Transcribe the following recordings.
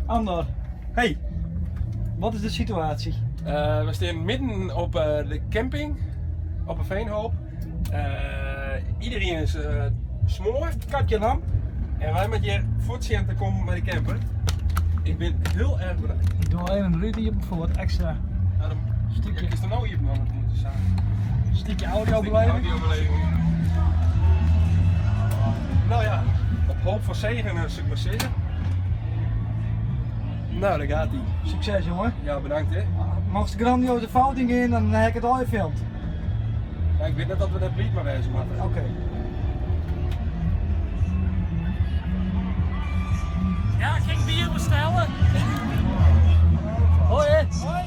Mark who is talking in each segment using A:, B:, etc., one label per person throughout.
A: Andor,
B: Hey,
A: wat is de situatie?
B: We stean midden op de camping op 'e Veenhoop. Iedereen is smoard.
A: Katje lam.
B: En wy moatte hjir fuort sjen te kommen mei de camper. Ik bin hiel erch benijd.
A: Ik doch even in rút iepen foar wat ekstra
B: Nou, dan
A: stikje.
B: Is der no iepen dan moeten zijn.
A: Stikje audiobeleving.
B: Audiobeleving. Nou ja, op hoop van zegen, zou ik maar zeggen. Nou, daar gaat hij.
A: Succes jongen.
B: Ja, bedankt hè.
A: Mocht de grandioze fout in, dan heb ik het al gefilmd.
B: Ja, ik weet net dat we net bliid maar wezen moatte.
A: Oké.
C: Ja, ik ging bier bestellen.
A: Hoi.
C: Hoi.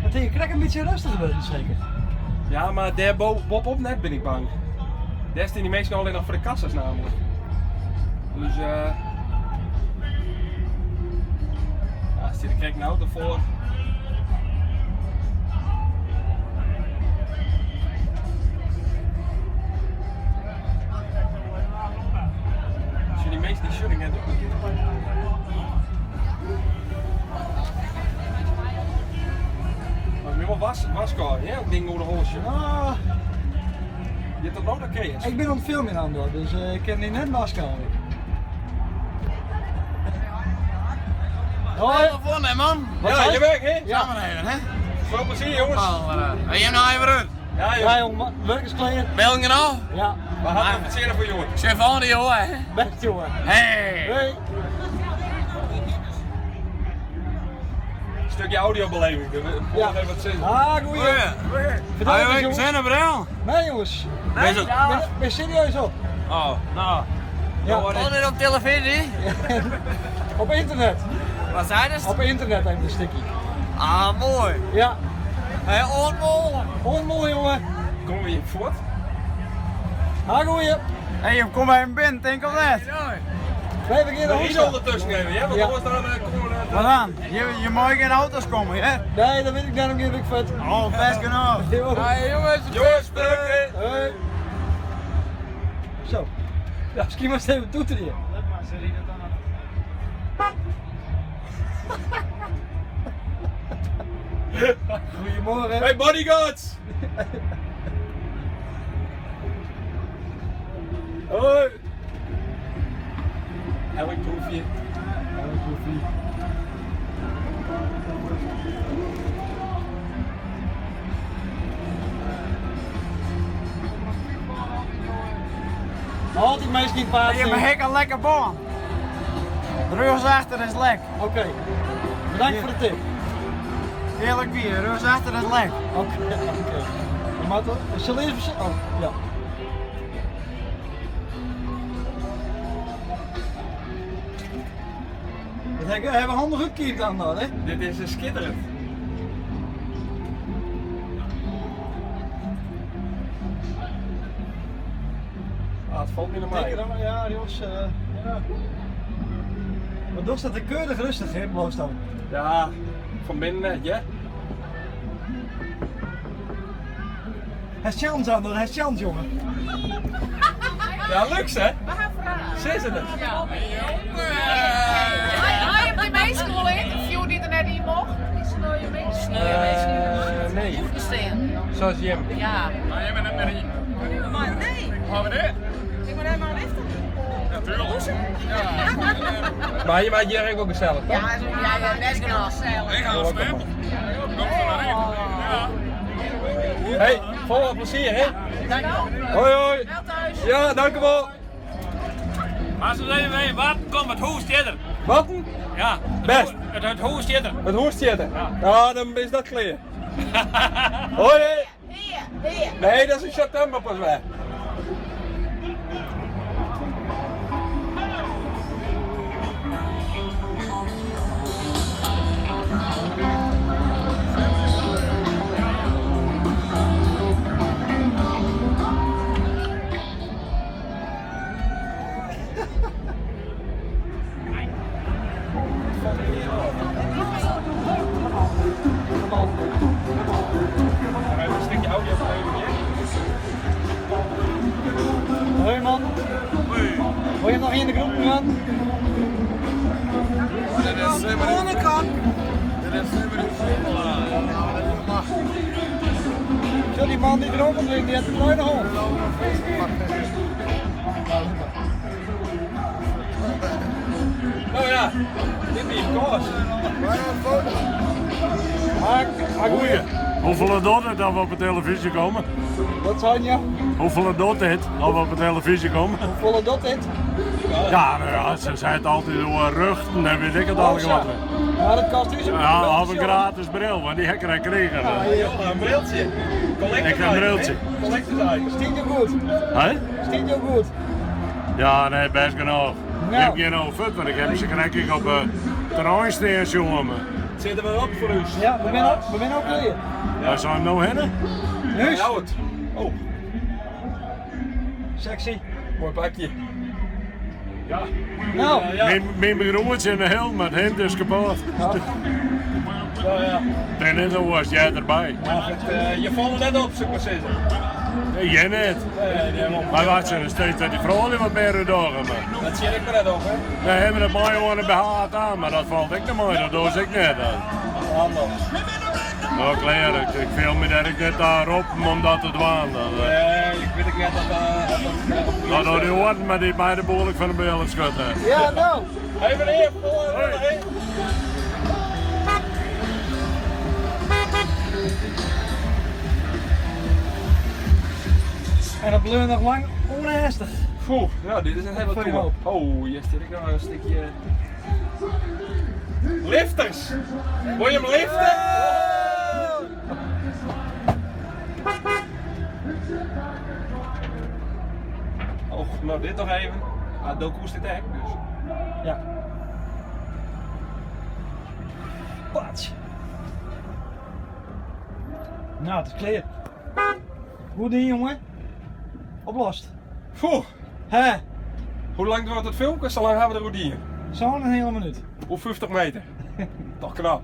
A: Het is krekt een beetje rustig geworden zeker.
B: Ja, maar daar bovenop net ben ik bang. Daar staan die mensen alleen nog voor de kassas namelijk. Dus ja, zit ik krijg een auto voor. Zie die mensen die shooting net ook niet. Maar nu wel was, hè? Dat ding door de holsje.
A: Ah,
B: Je hebt dat nooit oké is.
A: ik ben aan het filmen in Andor, dus ik kan die net vasthouden. Hoi.
D: Telefoon hè man.
A: Wat
B: Ja,
A: zei
B: je werk hè?
A: Ja.
D: Samen even hè.
B: Veel plezier jongens.
D: Ben je nou even rust?
B: Ja
A: Ja
B: joh.
A: jongen, werk is klaar.
D: Bel je nou?
A: Ja,
B: We hadden het zeer voor jongen.
D: Chef van die hoor hè.
A: best jongen.
D: Hey.
A: Hey.
B: Stukje audiobeleving.
A: Ja.
B: Even wat zin.
A: Ah, goeie. Vertel eens,
D: Hey,
A: jongen.
D: zijn er bril?
A: Nee jongens,
D: Nee,
A: ben serieus op.
D: Oh, nou.
A: Ja.
D: Altijd op televisie?
A: Op internet.
D: Wat zei dat?
A: Op internet even een stukje.
D: Ah, mooi.
A: Ja,
D: Hey, onmooi.
A: onmooi jongen.
B: Komen we hier voort?
A: Ah, goeie.
D: Hey, je komt bij een binnen, denk op dat.
A: Wij beginnen
B: We
A: hoesten.
B: rijden ondertussen even, hè? Want
A: Ja.
B: anders dan komen we...
D: Wat dan? Je mag geen auto's komen, hè?
A: Nee, dat weet ik, daarom geef ik vet.
D: Oh, best genoeg.
A: Hey,
D: jongens.
B: Jongens, bedankt hè.
A: Hey. Zo. Ja, misschien maar eens even toeteren hier. Goedemorgen.
B: Hey bodyguards! Hoi! Elk proefje.
A: Elk proefje. Altijd misschien paard.
D: Je hebt een lekker boom. Rechts achter is lek.
A: Oké. Bedankt voor de tip.
D: Eerlijk bier, rechts achter is lek.
A: Oké, oké. Maar toch, zullen we eerst Oh, ja. Dat hebben we handig uitgekiend aan dan, hè?
B: Dit is een schitterend. Ah, het valt me naar mij.
A: Denk je Ja, jongens. Ja. Maar toch staat er keurig rustig, hè, dan.
B: Ja, van binnen net, ja.
A: Het is chance aan, het is chance, jongen.
B: Ja, luxe hè? Zes het.
E: Ja. Hij heeft die meestal al interview die er net in mocht. Die sneuwe mensen.
B: Nee.
E: Hoefensteen.
B: Zoals Jim.
E: Ja.
F: Maar jij bent net meer in.
E: Maar nee.
F: Gaan we dit?
E: Ik moet helemaal liften.
F: Natuurlijk. Ja.
B: Maar je maakt hier ook wel gezellig, toch?
E: Ja, ja, best gezellig.
F: Ik ga een stempel. Kom zo naar Ja.
B: Hey, vol plezier hè?
E: Dank
B: Hoi hoi.
E: Wel thuis.
B: Ja, dank u wel.
C: Maar ze even weten, wat komt het hoest zitten?
B: Wat?
C: Ja,
B: Best.
C: Het hoest zitten.
B: Het hoest zitten. Ja, dan is dat clear. Hoi.
E: Hier, hier.
B: Nee, dat is in september pas weg.
A: Noch yn de groep man.
D: Oan de kant.
A: Zo, die man die erop komt, die heeft een kleine hond.
B: Nou ja, dit wie een kâns.
G: Goeie. Hoefolle docht it dat we op de televyzje komme?
A: Wat zei je?
G: Hoefolle docht it dat we op de televyzje komme?
A: Hoefolle dat dit?
G: Ja, nou ja, se sei it altyd oer ruchten en wit ik it
A: Oh,
G: allegear
A: zo.
G: wat.
A: Maar dat kost u zo'n
G: Ja, of een gratis bril, want die heb ik er gekregen.
B: Ja, een briltje. Collector's
G: Ik heb een briltje.
B: item, hè? Collector's item.
A: Stiet je goed.
G: Hè?
A: Stiet je goed.
G: Ja, nee, best genoeg. Ik
A: Nou.
G: heb geen oude voet, want ik heb ze krijg op het terrein staan, jongen.
B: Zit er maar op voor u.
A: Ja, we zijn ook, we zijn ook klaar.
G: Waar zou hem nou heen?
A: Neus.
B: Nou het. Oh,
A: Sexy.
B: mooi pakje. Ja.
A: Nou.
B: Ja.
G: Mijn broertje in de hel, maar het hemd is kapot.
B: Nou ja.
G: En net was jij erbij.
B: Maar het, je valt er net op, zou ik maar zeggen.
G: Nee, jij net.
B: Nee, nee, nee,
G: Maar wat zijn er steeds dat die vrouwen wat meer dagen. Maar.
B: Dat zie ik maar net op, hè.
G: We hebben het mooi worden behaald aan, maar dat valt ik te mooi, dat doe ik net aan.
B: Handig.
G: Nou, klaar, ik film me dat ik net daarop om dat te dwaan. Dan,
B: Nee, ik weet ik net dat dat dat
G: Nou, door die woorden, maar die bij de behoorlijk van de belen schutten.
A: Ja, nou.
B: Hé meneer, vol hey.
A: En dat bleef nog lang onhernstig.
B: Poeh, nou dit is een hele
A: Voor je
B: toer.
A: hoop.
B: Oh, hier zit ik nog een stukje. Lifters! Wil je hem liften? Oh, nou dit nog even. Ah, Doku zit echt, dus.
A: Ja. Pats. Nou, het is klaar. Goed ding, jongen. Oplost.
B: Poeh,
A: Hè?
B: hoe lang duurt het filmpje? Zo lang hebben we er routine.
A: Zo'n hele minuut.
B: Hoe 50 meter. Toch knap.